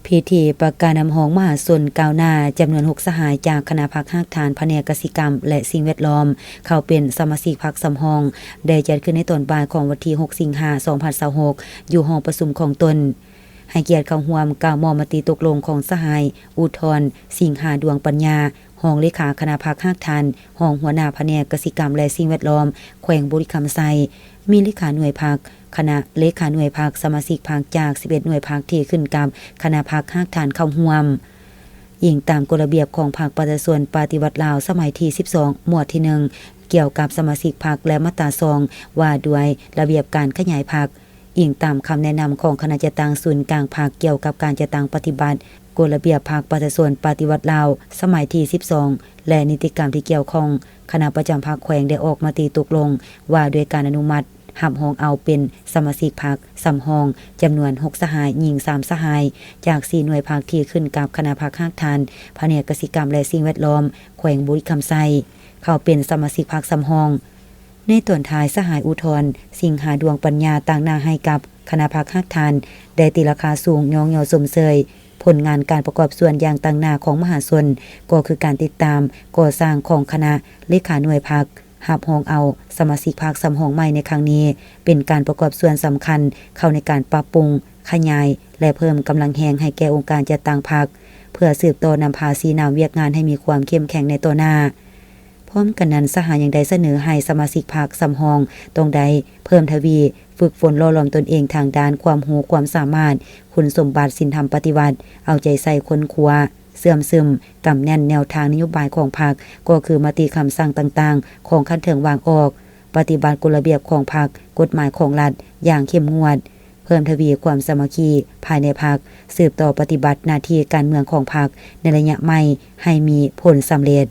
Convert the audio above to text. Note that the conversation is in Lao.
ພິທີປະກາດນຳຮອງມະຫາຊົນກ້າວໜ້າ ຈຳນວນຫົກສະຫາຍຈາກຄະນະພັກຮາກຖານ ພະແນກກະສິກຳ ແລະ ສິ່ງແວດລ້ອມ ເຂົ້າເປັນສະມາຊິກພັກສຳຮອງ ໄດ້ຈັດຂຶ້ນໃນຕອນບ່າຍຂອງວັນທີຫົກ ສິງຫາ ສອງພັນຊາວຫົກ ຢູ່ຫ້ອງປະຊຸມຂອງຕົນ. ໃຫ້ກຽດເຂົ້າຮ່ວມກ່າວມອບມະຕິຕົກລົງຂອງສະຫາຍ ອຸທອນ ສິງຫາດວງປັນຍາ ຮອງເລຂາຄະນະພັກຮາກຖານ, ຮອງຫົວໜ້າພະແນກກະສິກຳ ແລະ ສິ່ງແວດລ້ອມ ແຂວງບໍລິຄຳໄຊ, ມີເລຂາໜ່ວຍພັກ, ຄະນະເລຂາໜ່ວຍພັກ, ສະມາຊິກພັກຈາກສິບເອັດໜ່ວຍພັກທີ່ຂຶ້ນກັບຄະນະພັກຮາກຖານເຂົ້າຮ່ວມ. ອີງຕາມກົດລະບຽບຂອງພັກປະຊາຊົນປະຕິວັດລາວ ສະໄໝທີສິບສອງ ໝວດທີໜຶ່ງ ກ່ຽວກັບສະມາຊິກພັກ ແລະ ມາດຕາສອງ ວ່າດ້ວຍລະບຽບການຂະຫຍາຍພັກ. ອີງຕາມຄຳແນະນຳຂອງຄະນະຈັດຕັ້ງສູນກາງພັກກ່ຽວກັບການຈັດຕັ້ງປະຕິບັດກົດລະບຽບພັກປະຊາຊົນປະຕິວັດລາວ ສະໄໝທີສິບສອງ ແລະ ນິຕິກຳທີ່ກ່ຽວຂ້ອງ, ຄະນະປະຈຳພັກແຂວງໄດ້ອອກມະຕິຕົກລົງວ່າດ້ວຍການອະນຸມັດຮັບຮອງເອົາເປັນສະມາຊິກພັກສຳຮອງ ຈຳນວນຫົກສະຫາຍ, ຍິງສາມສະຫາຍ ຈາກສີ່ໜ່ວຍພັກທີ່ຂຶ້ນກັບຄະນະພັກຮາກຖານ ພະແນກກະສິກຳ ແລະ ສິ່ງແວດລ້ອມ ແຂວງບໍລິຄຳໄຊ ເຂົ້າເປັນສະມາຊິກພັກສຳຮອງ. ໃນຕອນທ້າຍ, ສະຫາຍ ອຸທອນ ສິງຫາດວງປັນຍາ ຕາງໜ້າໃຫ້ກັບຄະນະພັກຮາກຖານ ໄດ້ຕີລາຄາສູງຍ້ອງຍໍຊົມເຊີຍຜົນງານການປະກອບສ່ວນຢ່າງຕາງໜ້າຂອງມະຫາຊົນ, ກໍຄືການຕິດຕາມກໍ່ສ້າງຂອງຄະນະເລຂາໜ່ວຍພັກ ຮັບຮອງເອົາສະມາຊິກພັກສຳຮອງໃໝ່ໃນຄັ້ງນີ້ ເປັນການປະກອບສ່ວນສຳຄັນເຂົ້າໃນການປັບປຸງ, ຂະຫຍາຍ ແລະ ເພີ່ມກຳລັງແຮງໃຫ້ແກ່ອົງການຈັດຕັ້ງພັກ ເພື່ອສືບຕໍ່ນຳພາຊີ້ນຳວຽກງານໃຫ້ມີຄວາມເຂັ້ມແຂງໃນຕໍ່ໜ້າ. ພ້ອມກັນນັ້ນ, ສະຫາຍຍັງໄດ້ສະເໜີໃຫ້ສະມາຊິກພັກສຳຮອງຕ້ອງໄດ້ເພີ່ມທະວີຝຶກຝົນຫຼໍ່ຫຼອມຕົນເອງທາງດ້ານຄວາມຮູ້ຄວາມສາມາດ, ຄຸນສົມບັດ, ສິນທຳປະຕິວັດ, ເອົາໃຈໃສ່ຄົ້ນຄວ້າ, ເຊື່ອມຊຶມ, ກຳແໜ້ນແນວທາງນະໂຍບາຍຂອງພັກ, ກໍຄືມະຕິຄຳສັ່ງຕ່າງໆຂອງຂັ້ນເທິງວາງອອກ, ປະຕິບັດກົດລະບຽບຂອງພັກ, ກົດໝາຍຂອງລັດຢ່າງເຂັ້ມງວດ, ເພີ່ມທະວີຄວາມສາມັກຄີພາຍໃນພັກ, ສືບຕໍ່ປະຕິບັດໜ້າທີ່ການເມືອງຂອງພັກໃນໄລຍະໃໝ່ໃຫ້ມີຜົນສຳເລັດ.